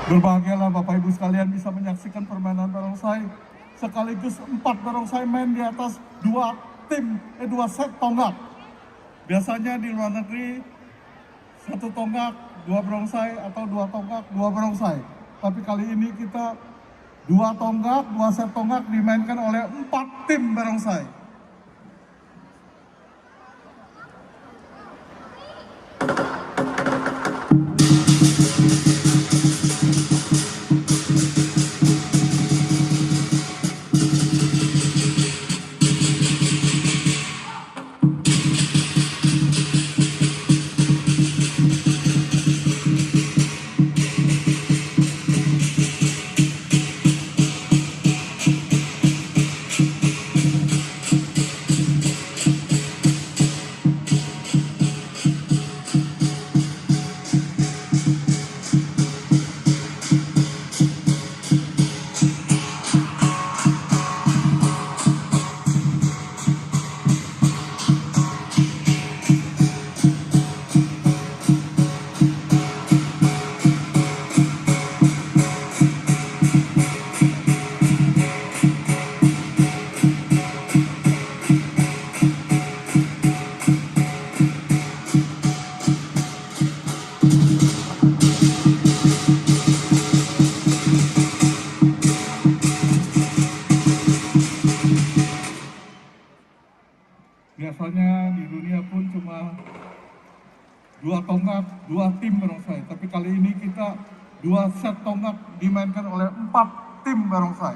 Berbahagialah Bapak Ibu sekalian bisa menyaksikan permainan barongsai sekaligus 4 barongsai main di atas dua set tonggak. Biasanya di luar negeri 1 tonggak 2 barongsai atau 2 tonggak 2 barongsai. Tapi kali ini kita 2 tonggak 2 set tonggak dimainkan oleh 4 tim barongsai. Biasanya di dunia pun cuma 2 tonggak, 2 tim barongsai. Tapi kali ini kita 2 set tonggak dimainkan oleh 4 tim barongsai.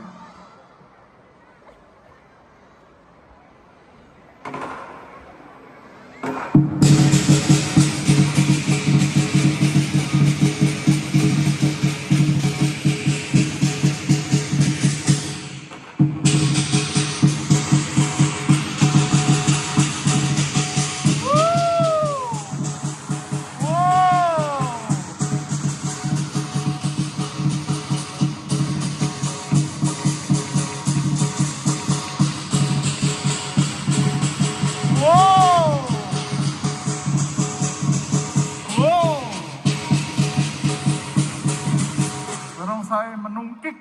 Barongsai menungkik.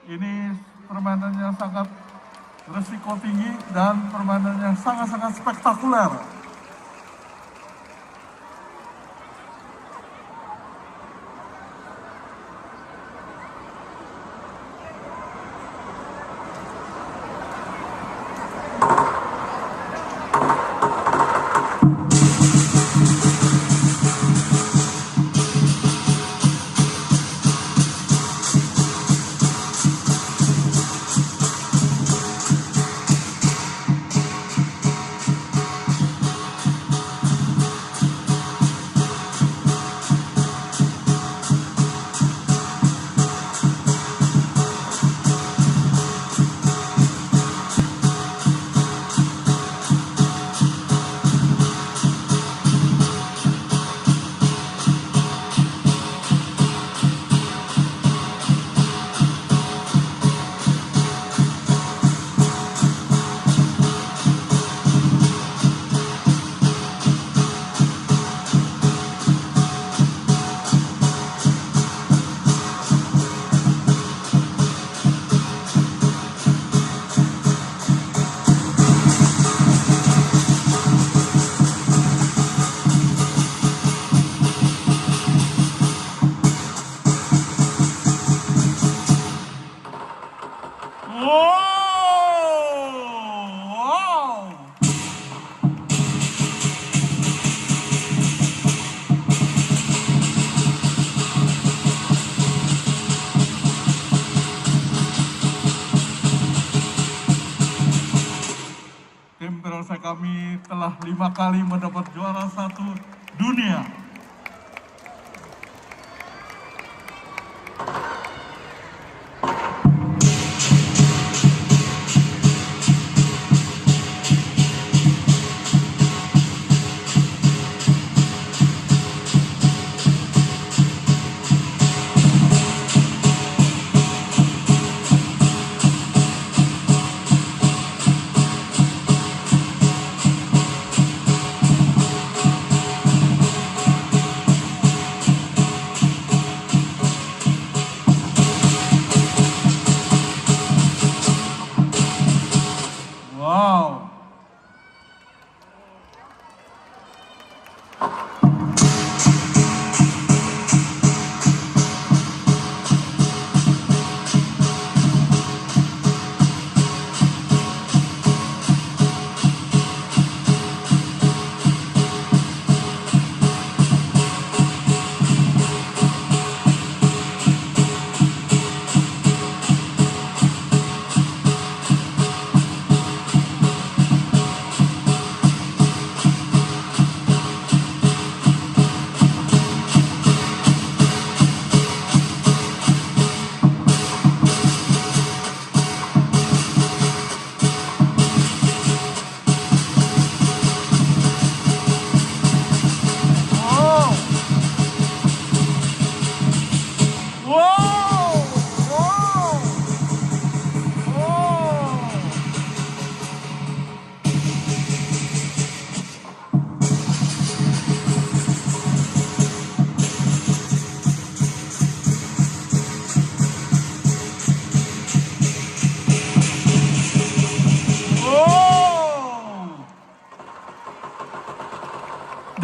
Ini permainan yang sangat risiko tinggi dan permainan yang sangat-sangat spektakuler. Tim barongsai kami telah 5 kali mendapat juara 1 dunia.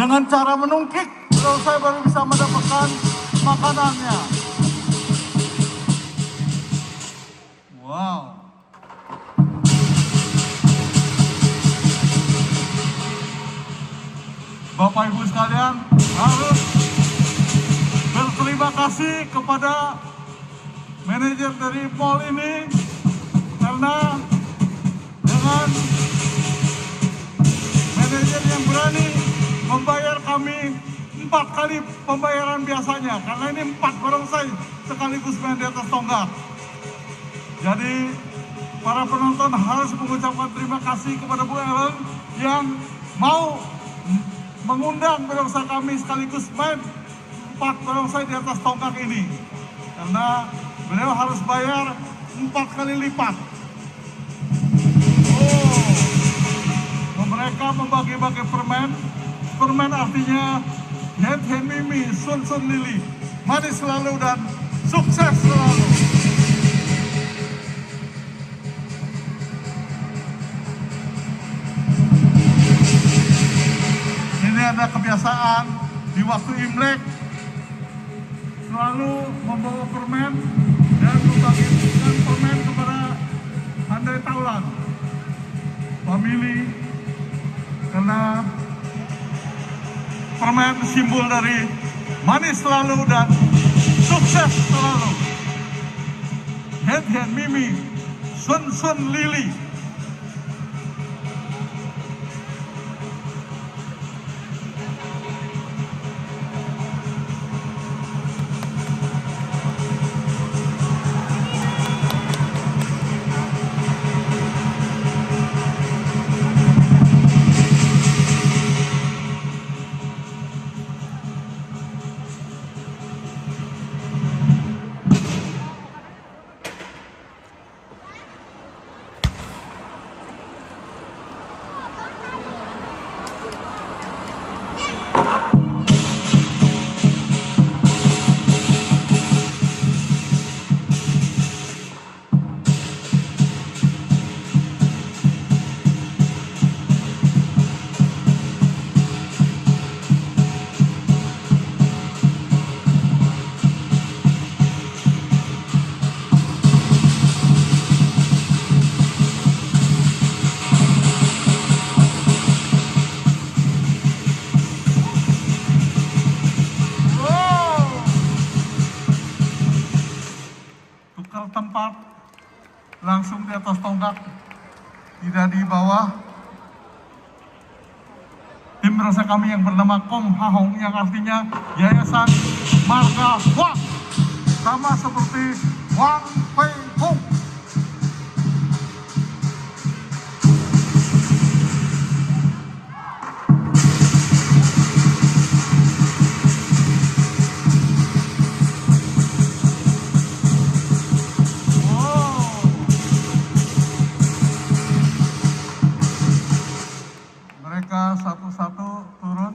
Dengan cara menungkik, saya baru bisa mendapatkan makanannya. Wow. Bapak Ibu sekalian, harus berterima kasih kepada manajer dari mall ini, karena dengan manajer yang berani membayar kami 4 kali pembayaran biasanya, karena ini 4 barongsai sekaligus main di atas tonggak. Jadi para penonton harus mengucapkan terima kasih kepada Bu Ellen yang mau mengundang barongsai kami sekaligus main 4 barongsai di atas tonggak ini, karena beliau harus bayar 4 kali lipat. Mereka membagi-bagi permen. Permen artinya Hen Hen Mimi, Sun Sun Lili, manis selalu dan sukses selalu. Ini ada kebiasaan di waktu Imlek selalu membawa permen dan membagikan permen kepada handai taulan family, karena permen simbol dari manis selalu dan sukses selalu. Hen Hen Mimi, Sun Sun Lili. Tempat langsung di atas tonggak, tidak di bawah. Tim barongsai kami yang bernama Kom Hahong, yang artinya Yayasan Marga Huang, sama seperti Wang Fei Hong. Satu-satu turun.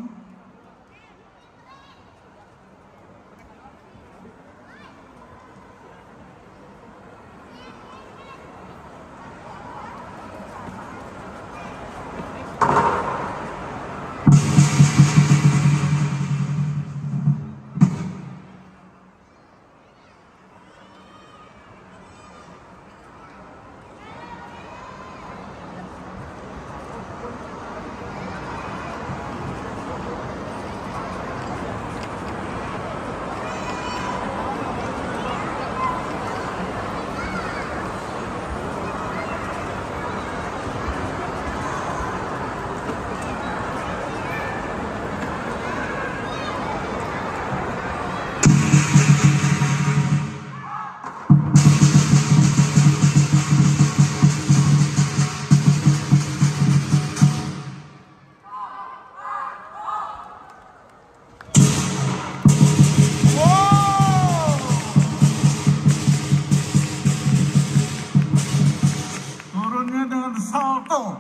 salto.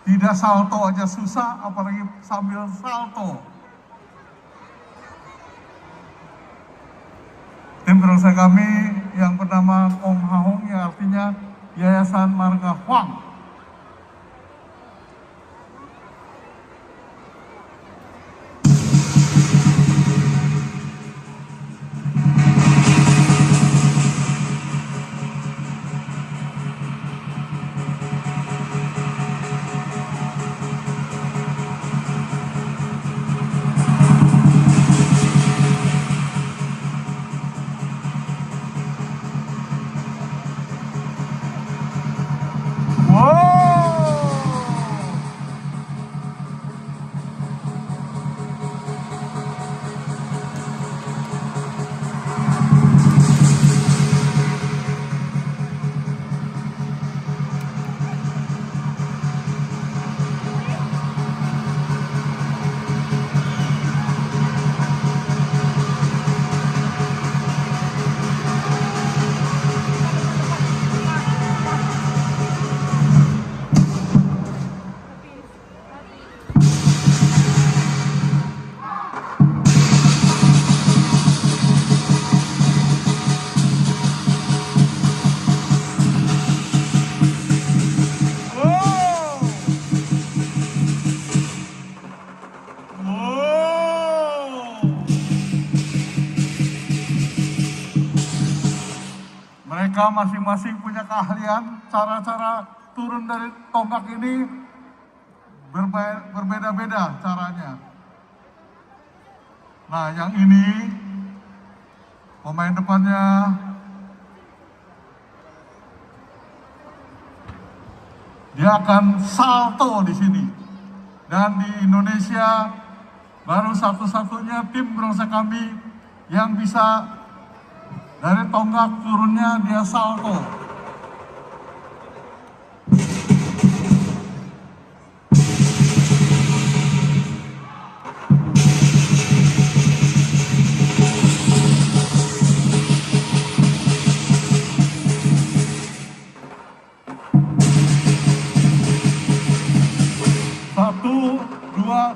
Tidak salto aja susah, apalagi sambil salto. Tim barongsai kami yang bernama Kom Hahong, yang artinya Yayasan Marga Huang, Mereka masing-masing punya keahlian, cara-cara turun dari tonggak ini berbeda-beda caranya. Nah, yang ini pemain depannya dia akan salto di sini. Dan di Indonesia baru satu-satunya tim bronze kami yang bisa dari tonggak turunnya dia salto. Satu, dua,